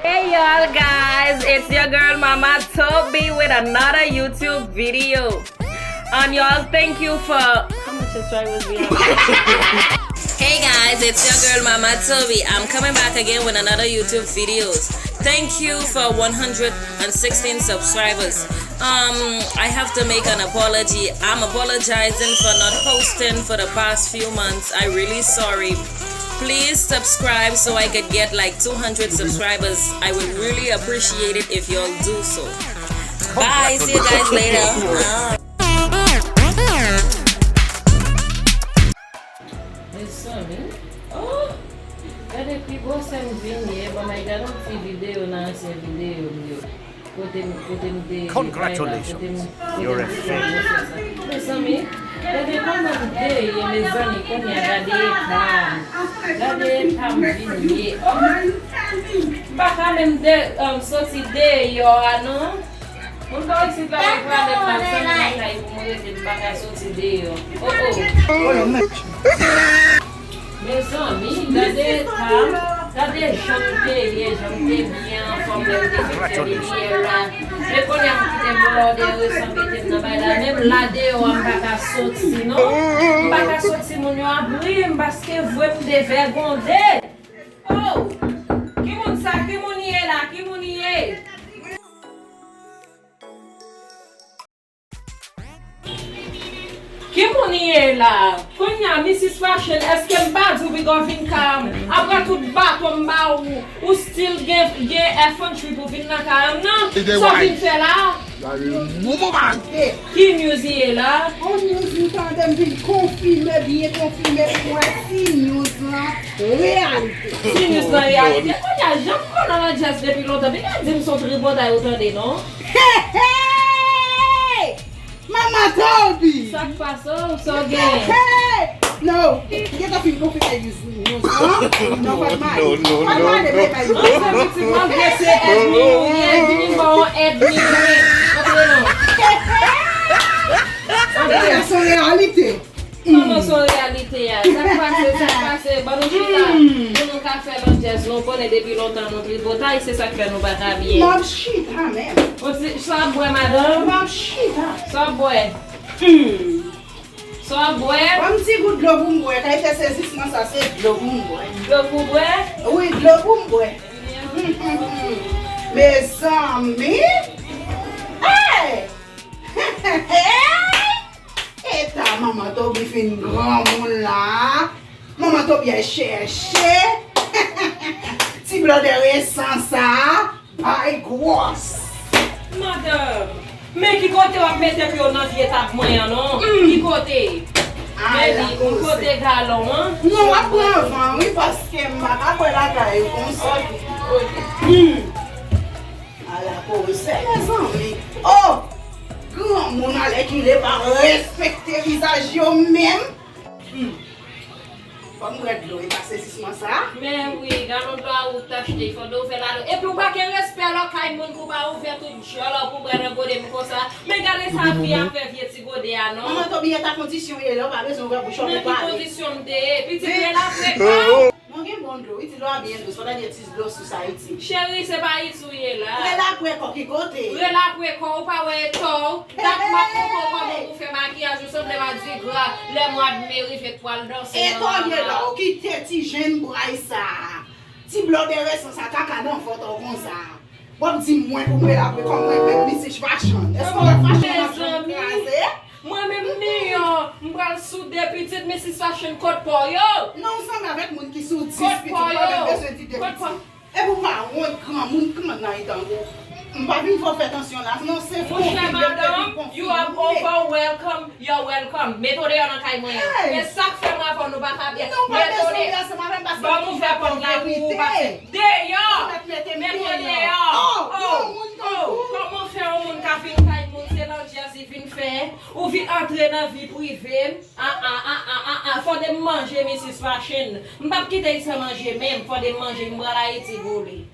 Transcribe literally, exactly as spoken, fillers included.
Hey y'all guys, it's your girl Mama Toby with another YouTube video. Um, y'all, thank you for how much subscribers we have? Hey guys, it's your girl Mama Toby. I'm coming back again with another YouTube videos. Thank you for one hundred sixteen subscribers. Um, I have to make an apology. I'm apologizing for not posting for the past few months. I really sorry. Please subscribe so I could get like two hundred subscribers. I would really appreciate it if y'all do so. Bye, see you guys later. Mezanmi, oh, gade pi gwosè m vin ye, ban m al gade yon ti videyo nan ansyen videyo m yo. Kote m, kote m te, Congratulations. You're a fan. Mezanmi, gade kòman m te ye, mezanmi, kounye a gade eta m. Gade eta m vin ye. Oh, m pa ka menm de, um, soti deyò a, non. Moun pa isit la, yo prale pa zanmi nan kay pou mwen rete, m pa ka soti deyò. Oh, oh. Mezanmi, gade eta m, gade jan m te ye, jan m te byen anfòm lè m te fin fè depi yè la. Men kounye a m kite blòdè resan mete m nan bay la. Menm la deyò a, m pa ka soti, non. M pa ka soti, moun yo ap ri m paske vre m devègonde. Oh! Ki moun sa? Ki moun ye la? Ki moun ye? Ki moun ye la? Kounye a, Missis Fashion, èske m pa di w piga w vin kay m? Apre tout baton m ba ou, ou still gen, gen effrontery pou vin nan kay m nan? Sa w vin fè la? Ki news ye la? On news m tande m vin konfime, byen konfime pou mwen si news lan reyalite. Si news lan reyalite. Kounye a, jan m konnen Landjès depi lontan, piga di m se yon tripotay ou tande, non? Hey, hey! Mama Toby! Sa k pase w? Sa w gen? Hey! No, m gentan fin konfime news, news lan. Non, Fatma ale. Fatma ale, bay, bay. Antre, pitit, malgre se ènmi ou ye, vini m ba w ènmi wi. Antre non. Antre. Se yon reyalite. Kòman se yon reyalite a? Sa k pase, sa k pase? Ban nou chita. Pou nou ka fè Landjès, nou konnen depi lontan nou tripotay, se sa k fè nou pa ka byen. M ap chita menm. Bon, ti, sa w ap bwè, madanm? M ap chita. Sa w ap bwè? Hmm. Sa w ap bwè? Ban m ti gout dlo pou m bwè. Kalite sezisman sa, se dlo pou m bwè. Dlo pou bwè? Wi, dlo pou m bwè. Mezanmi! Hey! Hey! Eta manman Toby fin granmoun la. Manman Toby al chèche ti blòdè resan sa. Bay gwòs. Madanm, men ki kote w ap mete pye w nan vye tab mwen an non? Ki kote? Men li, m pote galon an. Non, w ap pran van wi, paske m pa ka kwè lakay ou konsa. Ala koze, mezanmi. Oh! Granmoun alèkile pa respekte vizaj yo menm. Hmm. Fò m bwè dlo, e pa sezisman sa. Men wi, galon dlo a ou t achte, fò dlo ouvè la dlo. Epi ou pa gen respè lò kay moun pou pa ouvè tout djòl ou pou bwè nan gode m konsa. Men gade sa fi a fè vye ti gode a non. Manman Toby, e ta kondisyon ye la, ou pa bezwen ouvè bouch ou pou pale. Nan ki kondisyon m te ye? Pitit, rele apre kò. Mwen gen bon dlo wi, ti dlo a byen dous, fò ta di ti dlo sous Ayiti. Cheri, se pa Ayiti w ye la. Rele apre kò ki kote? Rele apre kò, ou pa wè eta w? Dat m ap montre w kòman pou fè makiyaj ou sanble m a digra lè mwa d me rive k pral danse nan lari. Eta w ye la, ou kite ti jenn bray sa. Ti blòdè resan sa kaka nan vant ou konsa. W ap di mwen pou m rele apre kò mwen menm Missis Fashion. Èske w wè fashion m ap janm kraze? Mwen menm Miyon, m pral soude pitit Missis Fashion kot pa w yo. Non, ou sanble avèk moun ki sou dis pitit, ou pa menm bezwen di de pitit. Epi w pa wont granmoun, kman nan etan ou. M pa vin fè w fè tansyon la, non, se konfime m te vin konfime. Monchè madanm, you are over welcome, you're welcome. Mete w deyò nan kay mwen an. Men sa k fè mwen avè w nou pa ka byen. Mete w deyò. Ban m ouvè pòt la pou ou pase. Deyò! Mete w deyò! Oh, oh, oh! Kòman fè yon moun ka vin kay moun, se landjèz li vin fè? Ou vin antre nan vi prive m? Ah, ah, ah, ah, ah, ah, fò de m manje, Missis Fashion. M p ap kite l san manje menm, fò de m manje, m pral Ayiti pou li.